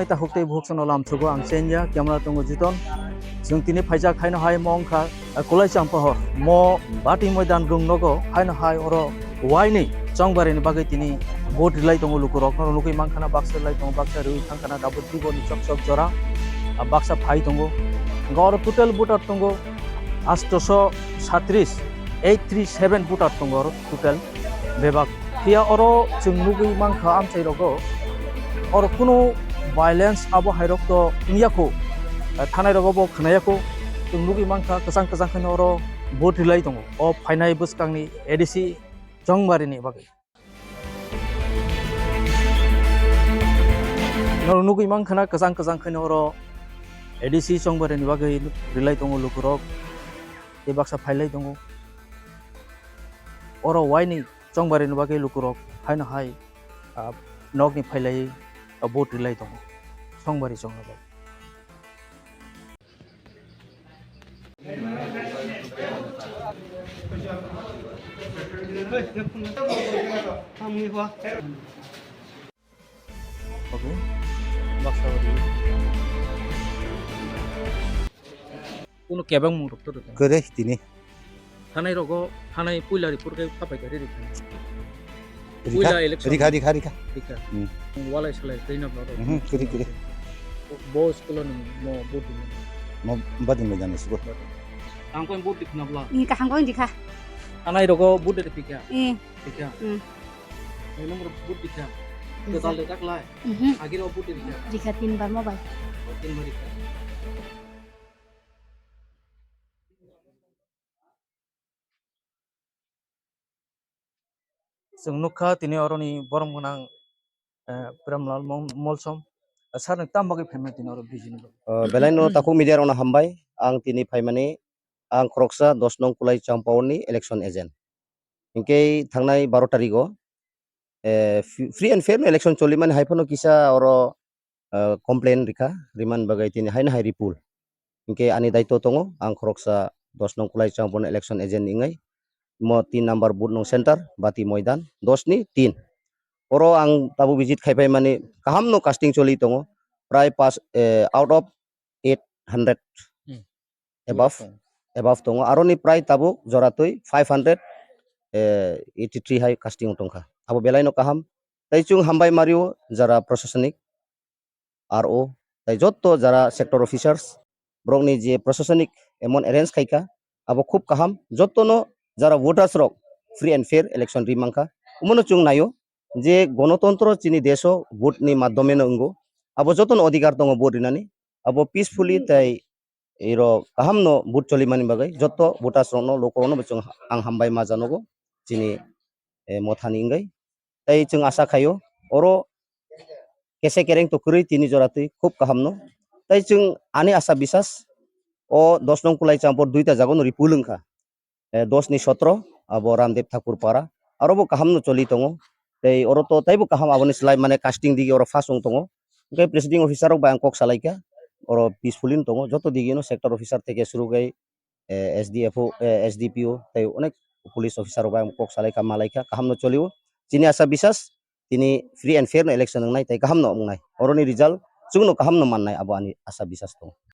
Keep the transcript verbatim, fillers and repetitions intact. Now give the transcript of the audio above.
Takhuk tei bukhuk sono lamsugo ang chenya, camera tongo Jiton. Chwng tini phaijak haino hai mo wngkha, eh, Kulai Champahor. Mo Bati Moidan rung nogo haino hai oro waini chongbari ni bagwi tini vote rilai tongo lukurok. Norok nugwi mankha na baksa rilai tongo, baksa riwi thangkha na, abo dugo ni chok chok jora, ah, baksa phai tongo. Hwnkhe oro total voter tongo astoso satris, eight three seven voter tongo oro total bebak. Phiya oro chwng nugwi mankha amchai rogo, oro kunu violence abo hai rok to wngya kho, eh, thanai rogo bo khwnaya kho. Chwng nugwi mankha kwchang kwchang khe oro vote rilai tongo o phainai bwskangni A D C chongbari ni bagwi. Norok nugwi mankha na kwchang kwchang khe oro A D C chongbari ni bagwi rilai tongo lukurok, tei baksa phailai tongo. Oro waini chongbari ni bagwi lukurok haino hai, ah, nokni phailai, ah, vote rilai tongo, chongbari chongna bagwi. Okay. Baksa ori. Kuno kebeng mung rok to rwkha. Kwrwi tini. Thanai rogo, thanai puila report khe khapai kha riri kha. Rikha, Puila election. Rikha, rikha, rikha. Rikha. Hmm. Walai salai twi na bwlaro. Mhm, kwrwi, kwrwi. Bo school ni mo budi. Mo badi mo jani school. Ang koi budi khna bwla. Ni kaham koi dikha. Thanai rogo budi rikha. Eh. Rikha. Hmm. Ai number budi rikha. Rikha. Total de taklai. Mhm. Agiro budi rikha. Rikha tin bar mobile. Tin bar rikha. Chwng nukha tini oroni borom gwnang, eh, Premlal Mol-, Molsom. Eh, sir, nwng tamo bagwi phaimani tini oro bijini bagwi? Eh, belaino takhuk media rokno hambai. Ang tini phaimani, ang khoroksa dos nong Kulai Champaorni election agent. Hinkhe thangnai baro tarigo, eh, f-, free and fair no election cholimani hai phano kisa oro, eh, complain rikha, rimani bagwi tini haino hai ripul. Hinkhe ani daitw tongo, ang khoroksa dos nong Kulai Champon election agent wngwi mo tin number booth nong center, Bati Moidan, dos ni tin. Oro ang tabuk visit khai phaimani kaham no casting choli tongo, prai pas, eh, out of eight hundred Hmm. above, Above. above tongo. Aroni prai tabuk joratwi five hundred, eh, eighty three hai casting tongkha. Abo belaino kaham. Tai chwng hambai mario jara proshashanik, R O, tai jotto jara sector officers, borokni je proshashanik emon arrange khaikha, abo khub kaham. Jottono jara voters rok free and fair election ri mankha. Omono chwng naio je gonotontro chini desho vote ni maddhome no wngo. Abo jottono odhikar tongo vote rinani. Abo peacefully tai iro kaham no vote cholimani bagwi jotto voters rokno, lukurokno bo chwng ang hambai ma janogo chini, eh, mothani wngwi. Tai chwng asa khaio oro kese kereng to kwrwi tini joratwi khub kaham no. Tai chwng ani asa bisas o dos nong Kulai Champor duita jaga no ripul wngkha. Eh, dos ni sotro, abo Ramdev Thakur Para. Aro bo kaham no choli tongo. Tei oro to taibo kaham aboni slai mane casting digi oro first wng tongo. Hwnkhe presiding officer rok bai ang kok salaikha. Oro peacefully no tongo. Joto digi no sector officer theke suru khai, eh, S D F O, eh, S D P O, tei onek police officer rok bai ang kok salaikha, malaikha. Kaham no cholio. Chini asa bisas, tini free and fair no election wngnai, tei kaham no wngnai. Oroni result chwngno kaham no mannai, abo ani asa bisas tongo.